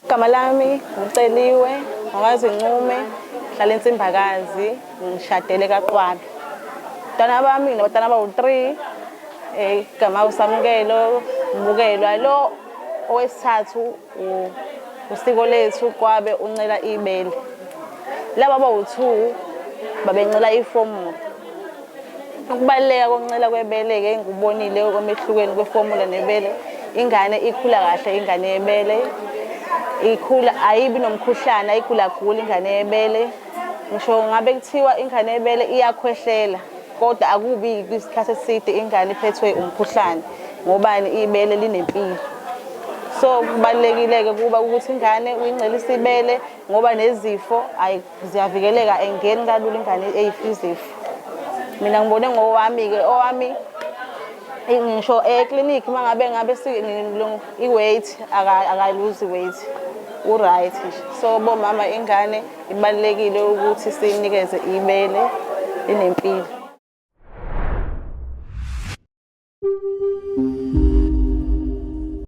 Igama lami nguCeliwe ngwakaZincume, ngihlala eNsimbakazi, ngishadele kaQwabe. Abantwana bami nginabantwana abawu-three, igama uSamukelo, Mukelwa. Lo owesithathu usiko lethu Qwabe uncela ibele. Laba abawu-two babencela ifomula. Ukubaluleka kokuncela kwebele-ke engikubonile omehlukweni kwefomula nebele, ingane ikhula kahle ingane yebele, ikhula ayibi nomkhuhlane, ayigulaguli ingane yebele. Ngisho ngabe kuthiwa ingane yebele iyakhwehlela kodwa akubi isikhathi eside ingane iphethwe umkhuhlane ngobani ibele linempilo. So kubalulekile-ke kuba ukuthi ingane uyincelise ibele ngoba nezifo ziyavikeleka ayingeni kalula ingane eyifa izifo. Mina ngibone ngowami-ke owami ngisho eklinikhi uma ngabe ngabe i-weight akaluzi i-weight u-right nje. So bomama ingane ibalulekile ukuthi siyinikeze ibele linempilo.